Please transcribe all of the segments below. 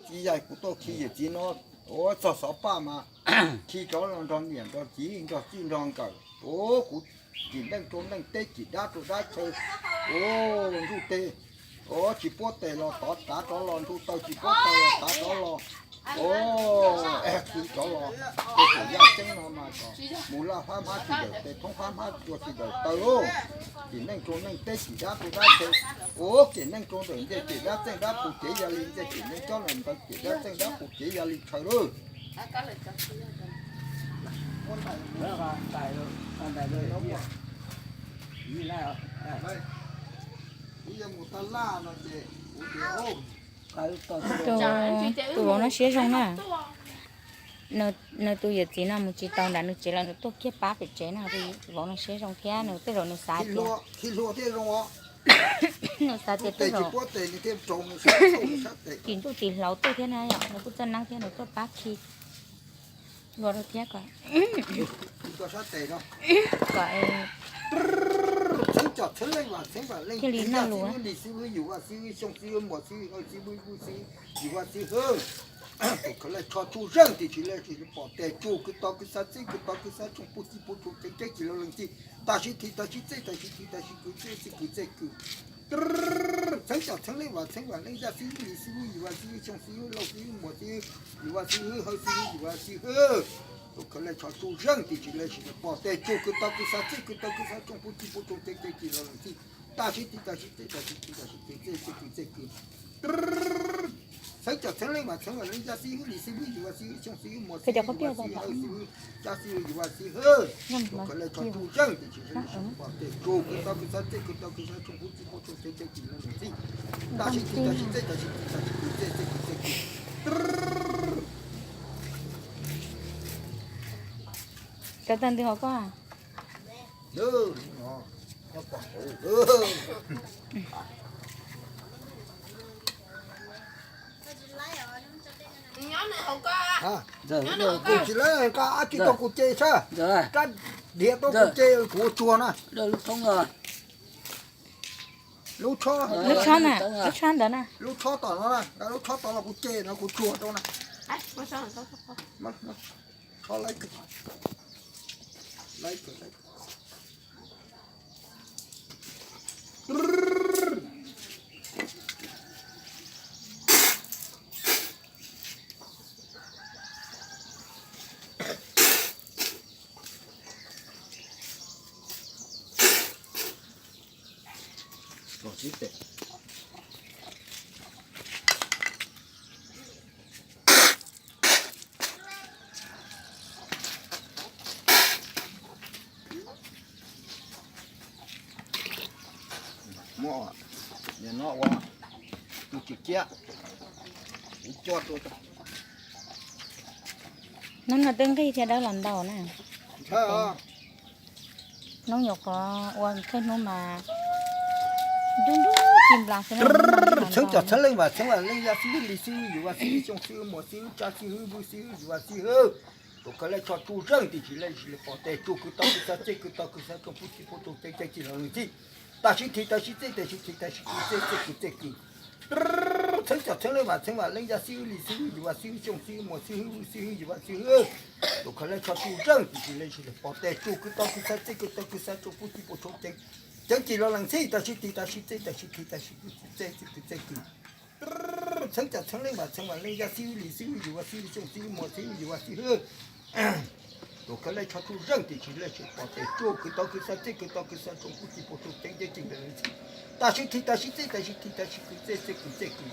Txiv yaig kuv tuaj khi yawm txiv no, ua txog xov paj mas khi rov los nrog niam nrog txiv nrog txij nrog nkawm. Ua kuv cim neej rau neej teb, cim dab rau dab chaw. Ua ntuj teb, ua tsis puab tes los tod tav rov los, ntuj taw tsis puab taw los tav rov los. Ua khi rov los, ua tus yaj ceeb no mas kom mus laj fab hmab tsis dawm tes, thoob fab hmab tua tsis dawm taw lauj. Cim neej rau neej teb, cim dab rau dab chaw. Ua cim neej rau ntawm ntej, cim dab txeej dab pus cev ya li ntej, cim neej cob ntawm ntawd, cim dab txeej dab pus cev ya li chaw lauj. Tus, tus vauv no siab zoo na. Nws tus yawm txiv no mus tsis tau nram nws tsev lawm, nws tuaj kiag pab pem tsev no. Tus vauv no siab zoo thiab nws tej zaum nws xav tias, nws xav tias tej zaum tim ntuj tim hlauv tuaj thiab na yom, nws kuj txawj neeb thiab nws tuaj pab khi vauv rau thiab kom, kom thiaj li noj lus. Tus khaws laj tsho tsuj zeej tiam sis lawv tsis pom tes tsuj kwv tau kwv xav txij kwv tau kwv xav tsoom puj txij puj tsoom ceev ceeb tsis los lees txij. Tam sim thim tam sim txej tam sim thim tam sim kwv txej txij kwv txej kwv. Txheeb cov txheeb leej vam txheeb vam leej yaj xib hwb lis xib hwb yus vaj xib hwb xyooj xib hwb lauj xib hwb muas xib hwb yus vaj xib hwb hawj xib hwb yus vaj xib hwb. Tus khaws laj tsho tsuj zeej tiam sis lawv tsis pom tes tsuj kwv tau kwv xav txij kwv tau kwv xav tsoom puj txij puj tsoom ceev ceeb tsis los lees txij. Tam sim thim tam sim txej tam sim thim tam sim kwv txej txij kwv txej kwv. Txheeb cov txheeb leej vam txheeb vam leej yaj xib hwb lis xib hwb yus vaj xib hwb xyooj xib hwb muas xib hwb yus vaj xib hwb hawj xib hwb yaj xib hwb yus vaj xib hwb. Tus khaws laj tsho tsuj zeej tiam sis lawv tsis pom tes tsuj kwv tau kwv xav txij kwv tau kwv xav tsoom puj txij puj tsoom ceev ceeb tsis los lees txij. Tam sim thim tam sim txej tam sim thim tam sim kwv txej txij kwv txej kwv. Cov tag ntws hauv koj. Kuv tsis lawv koj ab tsis tau kuv ces sab, kab diav tuaj kuv ces kuv ua tsuag na. Lub tshob, lub tshob ntawd na, lub tshob tom no na, lub tshob tom no kuv ces no kuv tsuag rau na. Muab ua, nim no ua tus tsim ciab, ua coj rau. Hnub no twb nqig thiab dawb los ntau na. Hnub nyuam qhuav ua thawj hnub mas nrub nrub ci nplas xwb na. Txheeb cov txheeb leej vam txheeb vam leej yaj xib hwb lis xib hwb yus vaj xib hwb xyooj xib hwb muas xib hwb tsab xib hwb vwj xib hwb yus vaj xib hwb. Tus khaws laj tsho tsuj zeej tiam sis lawv tsis pom tes tsuj kwv tau kwv xav txij kwv tau kwv xav tsoom puj txij puj tsoom ceev ceeb tsis los lees txij. Tam sim thim tam sim txej tam sim thim tam sim kwv txej txij kwv txej kwv. Txheeb cov txheeb leej vam txheeb vam leej yaj xib hwb lis xib hwb yus vaj xib hwb xyooj xib hwb muas xib hwb vwj xib hwb yus vaj xib hwb. Tus khaws laj tsho tsuj zeej tiam sis lawv tsis pom tes tsuj kwv tau kwv xav txij kwv tau kwv xav tsoom puj txij puj tsoom ceev ceev tsis los lees txij. Tam sim thim tam sim txej tam sim thim tam sim kwv txij txej txij kwv txej kwv. Txheeb cov txheeb leej vam txheeb vam leej yaj xib hwb lis xib hwb yus vaj xib hwb xyooj xib hwb muas xib hwb yus vaj xib hwb. Tus khaws laj tsho tsuj zeej tiam sis lawv tsis pom tes tsuj kwv tau kwv xav txij kwv tau kwv xav tsoom puj txij puj tsoom ceev ceev tsis los lees txij. Tam sim thim tam sim txej tam sim thim tam sim kwv txej txij kwv txej kwv.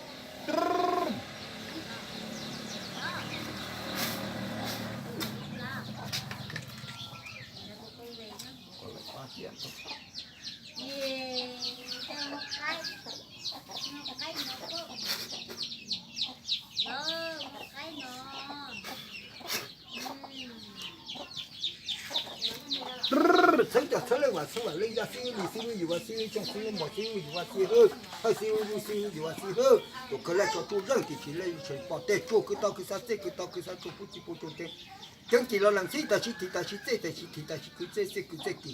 Txheeb cov txheeb leej vam txheeb vam leej yaj xib hwb lis xib hwb yus vaj xib hwb xyooj xib hwb muas xib hwb yus vaj xib hwb hawj xib hwb vwj xib hwb yus vaj xib hwb. Tus khaws laj tsho tsuj zeej tiam sis lawv tsis pom tes tsuj kwv tau kwv xav txij kwv tau kwv xav tsoom puj txij puj tsoom ceev ceev tsis los lees txij. Tam sim thim tam sim txej tam sim thim tam sim kwv txej txij kwv txej kwv.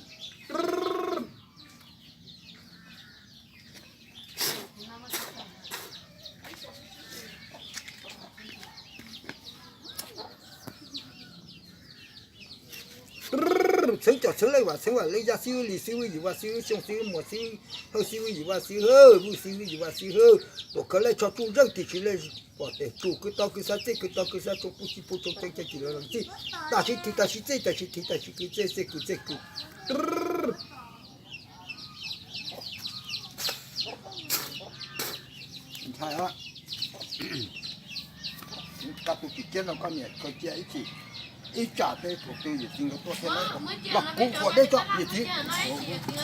Txheeb cov txheeb leej vam txheeb vam leej yaj xib hwb lis xib hwb yus vaj xib hwb xyooj xib hwb muas xib hwb hawj xib hwb yus vaj xib hwb hawj vwj xib hwb yus vaj xib hwb hawj tuam khawv lej tsho tsuj zeej tim tsis le pom tes tsuj kwv tau kwv xav txej kwv tau kwv xav tsoo puj txij puj tsoo ceev ceev tim los lees txij tam sim tiv tam sim txej tam sim tiv tam sim kwv txej txej kwv txej kwv. Ntshai, koj tus tsis kiab no koj niam koj cia ib chim, ib tsam peb thaum twg yawm txiv nkawd tuaj thiaj laib los kuv huam deb tso niam txiv,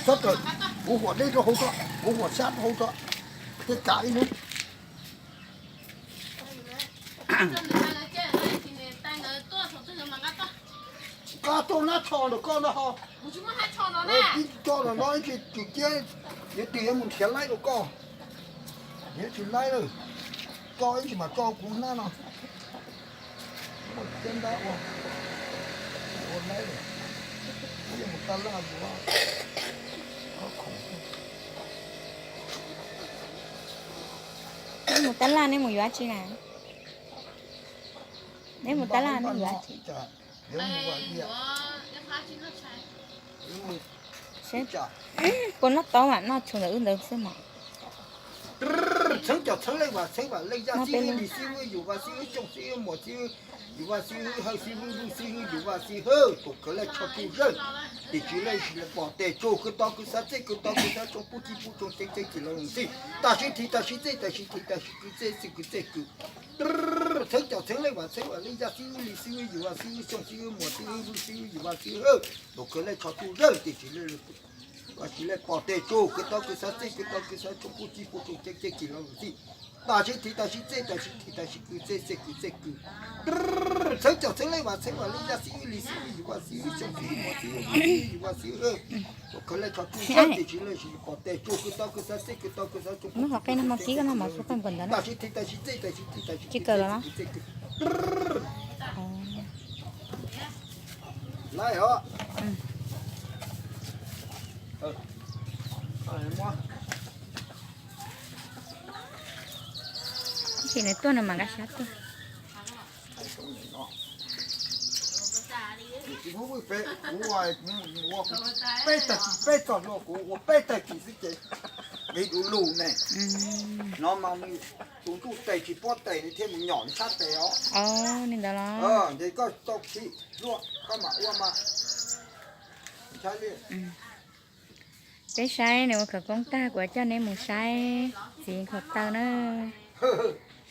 txhob raws, kuv huam deb rau hauv tso, kuv huam sab rau hauv tso, thiaj kav ib hnub. Koj tuaj nab tsho ntawm koj no ho, tib tso no no ib tsis cia, yuav twg yuav mus nrhiav laib rau koj, yuav tsis laib lawm, tso ib tsis mas tso kuv hnab no. Ua ciab ntab ua, ua laib lawm, ib mus tab laj ua, khoom. Neb mus tab laj neb mus yuav dab tsi na? Neb mus tab laj neb yuav dab tsi? Puas noj taub mas noj tshua ntawm wb ntawd xwb mas. Txheeb cov txheeb leej vam txheeb vam leej yaj xib hwb lis xib hwb yus vaj xib hwb xyooj xib hwb muas xib hwb yus vaj xib hwb hawj xib hwb vwj xib hwb yus vaj xib hwb hawj tuam khawv lej tsho tsuj zeej tim tsis le pom tes tsuj kwv tau kwv xav txej kwv tau kwv xav tsoo puj txij puj tsoo ceev ceev tim los lees txij tam sim tiv tam sim txej tam sim tiv tam sim kwv txej txij kwv txej kwv. Txheeb cov txheeb leej vam txheeb vam leej yaj xib hwb lis xib hwb yus vaj xib hwb xyooj xib hwb muas xib hwb vwj xib hwb yus vaj xib hwb hawj tuam khawv lej tsho tsuj zeej tim tsis le pom tes tsuj kwv tau kwv xav txej kwv tau kwv xav tsoo puj txij puj tsoo ceev ceev tim los lees txij tam sim tiv tam sim txej tam sim tiv tam sim kwv txej txij kwv txej kwv. Txheeb cov txheeb leej vam txheeb vam leej yaj xib hwb lis xib hwb yus vaj xib hwb xyooj xib hwb muas xib hwb vwj xib hwb yus vaj xib hwb hawj tuam khawv lej tsho tsuj zeej tim tsis le pom tes tsuj kwv tau kwv xav txej kwv tau kwv xav tsoo puj txij puj tsoo ceev ceev tim los lees txij tam sim tiv tam sim txej tam sim tiv tam sim kwv txej txij kwv txej kwv. Laib os. Ib chim nws tuaj nws mam nkag siab tuaj. Peb tag kis peb txog hlua kuv ua peb tag kis xwb ces nqi du lug ne. No mas nws tus ntuj tes tsis puab tes nws thiaj mus nyom nws sab tes os. Li ntawd los. Ces koj tau khi hlua koj mam ua mas. Ntshai li. Peb saib nws ua khawv koob tag kuv coj neb mus saib txiv nkhaus taw na.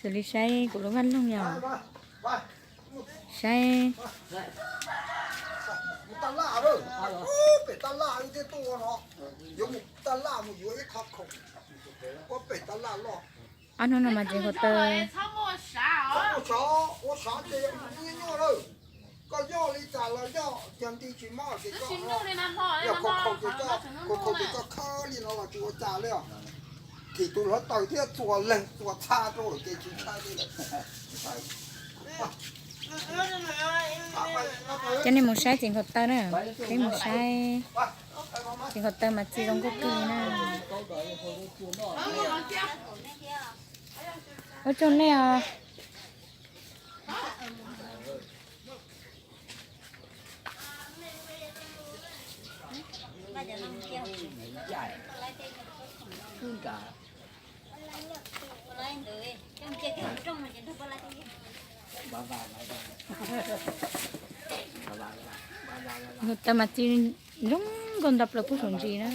Xws li saib kuv lub vaj loog yog saib. Ob hnub no mas txiv nkhaus taw. Koj yog li cas los yog, yog nti tsis mob ces koj, yog khaus khaus ces koj khawb li no los tsis ua cas li os. Thim tus hluav taws thiab txuas leeg txuas txha rau ces tsis ntshai li lawm. Coj nej mus saib txiv nkhaus taw na, peb mus saib txiv nkhaus taw mas txi zoo nkauj kawg li na. Ua tsaug nej os. Nkhaus taw mas txi zoo nkauj nto plaws pub saum ntsis na.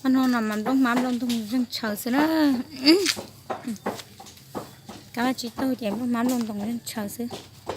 Ob hnub no mas nplooj hmab nplooj ntoog zeeg tshaws xwb na. Kab tsis taug ces nplooj hmab nplooj ntoog zeeg tshaws xwb.